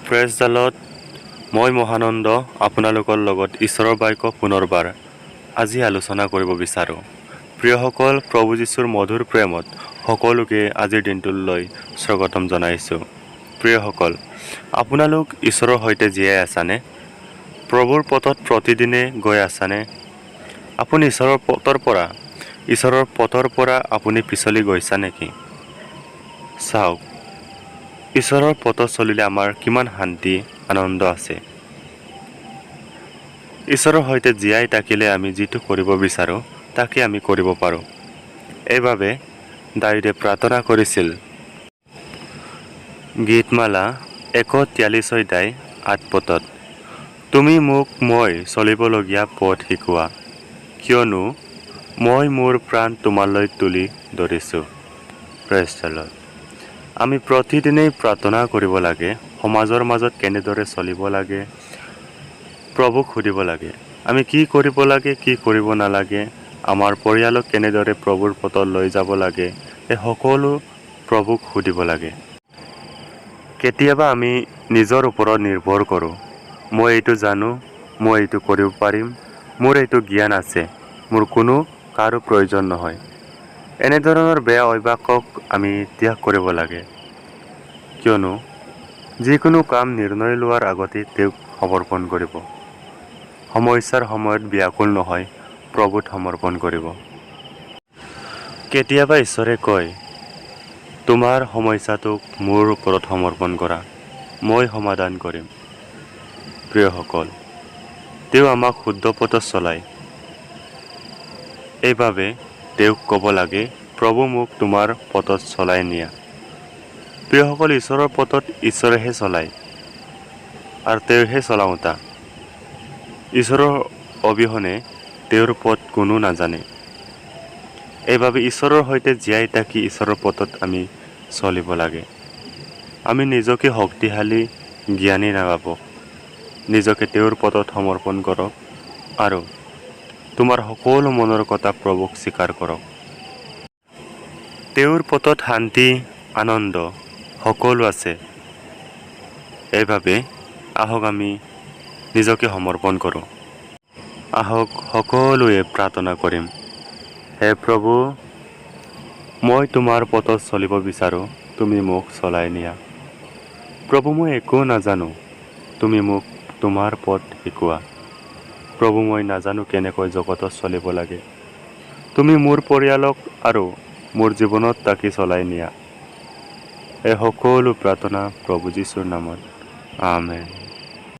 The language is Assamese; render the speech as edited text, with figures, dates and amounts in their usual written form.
প্ৰেছ জালত মই মহানন্দ আপোনালোকৰ লগত ঈশ্বৰৰ বাক্য পুনৰবাৰ আজি আলোচনা কৰিব বিচাৰোঁ। প্ৰিয়সকল, প্ৰভু যীশুৰ মধুৰ প্ৰেমত সকলোকে আজিৰ দিনটোলৈ স্বাগতম জনাইছোঁ। প্ৰিয়সকল, আপোনালোক ঈশ্বৰৰ সৈতে জীয়াই আছানে? প্ৰভুৰ পথত প্ৰতিদিনে গৈ আছানে? আপুনি ঈশ্বৰৰ পথৰ পৰা আপুনি পিছলি গৈছা নেকি? চাওক, ঈশ্বৰৰ পথত চলিলে আমাৰ কিমান শান্তি, আনন্দ আছে। ঈশ্বৰৰ সৈতে জীয়াই থাকিলে আমি যিটো কৰিব বিচাৰোঁ, তাকে আমি কৰিব পাৰোঁ। এইবাবে দায়ূদে প্ৰাৰ্থনা কৰিছিল, গীতমালা 143 অধ্যায় 8 পদত, "তুমি মোক মই চলিবলগীয়া পথ শিকোৱা, কিয়নো মই মোৰ প্ৰাণ তোমালৈ তুলি ধৰিছোঁ।" প্ৰেছলত আমি প্ৰতিদিনেই প্ৰাৰ্থনা কৰিব লাগে। সমাজৰ মাজত কেনেদৰে চলিব লাগে, প্ৰভুক সুধিব লাগে। আমি কি কৰিব লাগে, কি কৰিব নালাগে, আমাৰ পৰিয়ালক কেনেদৰে প্ৰভুৰ পথত লৈ যাব লাগে, এই সকলো প্ৰভুক সুধিব লাগে। কেতিয়াবা আমি নিজৰ ওপৰত নিৰ্ভৰ কৰোঁ। মই এইটো জানো, মই এইটো কৰিব পাৰিম, মোৰ এইটো জ্ঞান আছে, মোৰ কোনো কাৰো প্ৰয়োজন নহয়। এনেধৰণৰ বেয়া অভ্যাসক আমি ত্যাগ কৰিব লাগে, কিয়নো যিকোনো কাম নিৰ্ণয় লোৱাৰ আগতে তেওঁক সমৰ্পণ কৰিব। সমস্যাৰ সময়ত ব্যাকুল নহয়, প্ৰভুত সমৰ্পণ কৰিব। কেতিয়াবা ঈশ্বৰে কয়, "তোমাৰ সমস্যাটোক মোৰ ওপৰত সমৰ্পণ কৰা, মই সমাধান কৰিম।" প্ৰিয়সকল, তেওঁ আমাক শুদ্ধ পথত চলায়। এইবাবে তেওঁক ক'ব লাগে, "প্ৰভু, মোক তোমাৰ পথত চলাই নিয়া।" প্ৰিয়সকল, ঈশ্বৰৰ পথত ঈশ্বৰেহে চলায় আৰু তেওঁহে চলাওঁতা। ঈশ্বৰৰ অবিহনে তেওঁৰ পথ কোনো নাজানে। এইবাবে ঈশ্বৰৰ সৈতে জীয়াই থাকি ঈশ্বৰৰ পথত আমি চলিব লাগে। আমি নিজকে শক্তিশালী, জ্ঞানী নাভাবক। নিজকে তেওঁৰ পথত সমৰ্পণ কৰক আৰু তোমাৰ সকলো মনৰ কথা প্ৰভুক স্বীকাৰ কৰক। তেওঁৰ পথত শান্তি, আনন্দ সকলো আছে। এইবাবে আহক, আমি নিজকে সমৰ্পণ কৰোঁ। আহক, সকলোৱে প্ৰাৰ্থনা কৰিম। হে প্ৰভু, মই তোমাৰ পথত চলিব বিচাৰোঁ, তুমি মোক চলাই নিয়া। প্ৰভু, মই একো নাজানো, তুমি মোক তোমাৰ পথ শিকোৱা। প্ৰভু, মই নাজানো কেনেকৈ জগতত চলিব লাগে। তুমি মোৰ পৰিয়ালক আৰু মোৰ জীৱনত থাকি চলাই নিয়া। এই সকলো প্ৰাৰ্থনা প্ৰভু যীশুৰ নামত, আমেন।